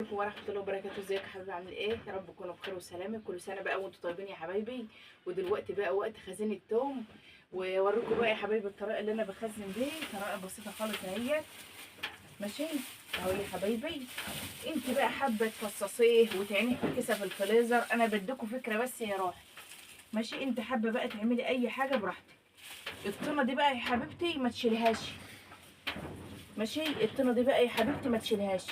عليكم ورحمة الله وبركاته. ازيك يا حبايبي؟ عامل ايه؟ يا رب تكونوا بخير وسلامه. كل سنة بقى وانتم طيبين يا حبايبي. ودلوقتي بقى وقت خزين التوم، واوريكم بقى يا حبايبي الطريقة اللي انا بخزن بيه، طريقه بسيطة خالص اهيت. ماشي اهو يا حبايبي. انت بقى حابة تفصصيه وتعينيه في كيسه في الفريزر، انا بديكم فكرة بس يا روحي. ماشي، انت حابة بقى تعملي اي حاجة براحتك. الطينه دي بقى يا حبيبتي ما تشيلهاش. ماشي، الطينه دي بقى يا حبيبتي ما تشيلهاش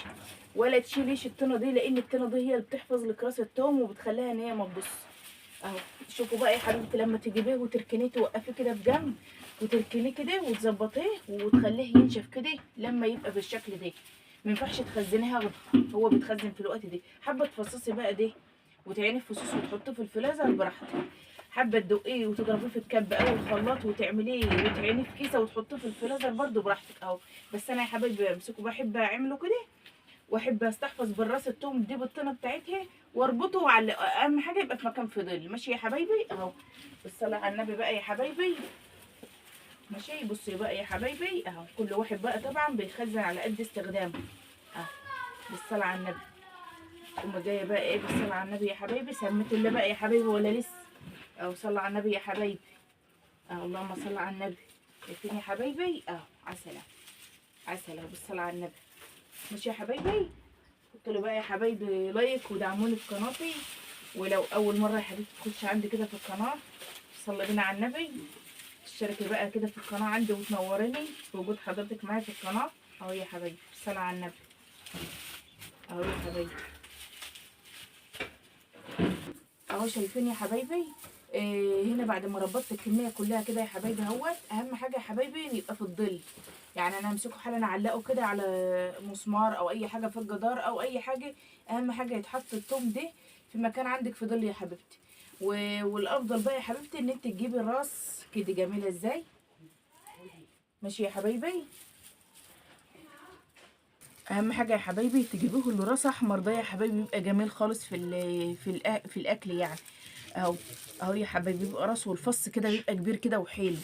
ولا تشيليش الطينه دي، لان الطينه دي هي اللي بتحفظ لك راس التوم وبتخليها ان هي ما تبص. اهو شوفوا بقى يا حبيبتي لما تجيبيه وتركنيه، توقفيه كده في جنب وتركنيه كده وتظبطيه وتخليه ينشف كده. لما يبقى بالشكل ده ما ينفعش تخزنيها اخضر، هو بيتخزن في الوقت ده. حابة تفصصي بقى ده وتعيني فصوص وتحطيه في الفريزر براحتك. حابة تدقيه وتضربيه في الكب او الخلاط وتعمليه وتعينيه في كيسه وتحطيه في الفريزر برده براحتك اهو. بس انا يا حبايبي بمسكه، بحب اعمله كده واحب استحفظ بالراس التوم دي بالطينه بتاعتها واربطه وعلقه. اهم حاجة يبقى في مكان في ظل. ماشي يا حبايبي اهو. بالصلاة على النبي بقى يا حبايبي. ماشي، بصي بقى يا حبايبي اهو. كل واحد بقى طبعا بيخزن على قد استخدامه اهو. بالصلاة على النبي. ثم جاية بقى ايه بالصلاة على النبي يا حبايبي. سميتوا الله بقى يا حبايبي ولا لسه؟ اهو صلى على النبي يا حبايبي اهو. اللهم صل على النبي. شايفين يا حبايبي اهو. عسله عسله بالصلاة على النبي. ماشي يا حبايبي، حطوا لي بقى يا حبايبي like ودعموني في قناتي. ولو اول مرة يا حبيبتي تخش عندي كده في القناة، صلي بينا على النبي، تشتركي بقى كده في القناة عندي وتنوريني بوجود حضرتك معايا في القناة اهو يا حبايبي. بالصلاة على النبي اهو يا حبايبي اهو. شايفين يا حبايبي إيه هنا بعد ما ربطت الكمية كلها كده يا حبايبي اهوت. اهم حاجة يا حبايبي يبقى في الظل، يعني انا همسكه حالا اعلقه كده على مسمار او اي حاجة في الجدار او اي حاجة. اهم حاجة يتحط التوم ده في مكان عندك في ظل يا حبيبتي. والافضل بقى يا حبيبتي ان انت تجيبي الراس كده جميلة ازاي. ماشي يا حبايبي، اهم حاجة يا حبايبي تجيبيه اللي راس احمر ده يا حبايبي، بيبقى جميل خالص في ال في في الاكل يعني. اهو اهو يا حبايبي بيبقى راسه والفص كده بيبقى كبير كده وحلو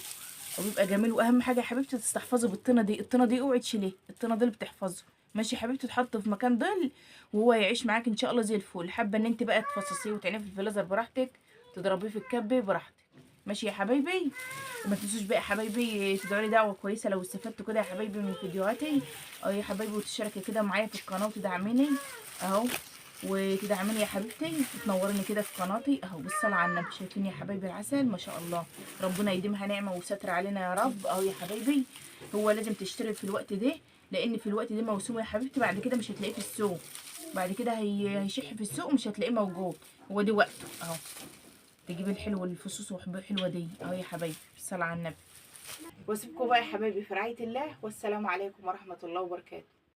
وبيبقى جميل. واهم حاجة يا حبيبتي تستحفظي بالطينه دي، الطينه دي اوعي تشيليه، الطينه دي اللي بتحفظه. ماشي يا حبيبتي، تحط في مكان ظل وهو يعيش معاك ان شاء الله زي الفل. حابة ان انت بقى تفصصيه وتعينيه في الفريزر براحتك، تضربيه في الكب براحتك. ماشي يا حبايبي، ما تنسوش بقى يا حبايبي تدعوا لي دعوه كويسة لو استفدتوا كده يا حبايبي من فيديوهاتي اهو يا حبايبي، وتشتركي كده معايا في القناة وتدعميني اهو، وتدعميني يا حبيبتي وتنوريني كده في قناتي اهو. بالصلاة على النبي. شايفين يا حبايبي العسل ما شاء الله، ربنا يديمها نعمه وستر علينا يا رب اهو يا حبايبي. هو لازم تشتري في الوقت ده، لان في الوقت ده موسمه يا حبيبتي، بعد كده مش هتلاقيه في السوق، بعد كده هيشح في السوق ومش هتلاقيه موجود. هو ده وقته اهو. تجيب الحلو الفصوص وحلوه دي اهو يا حبايبي. بالصلاة على النبي. واسيبكم بقى يا حبايبي في رعاية الله، والسلام عليكم ورحمة الله وبركاته.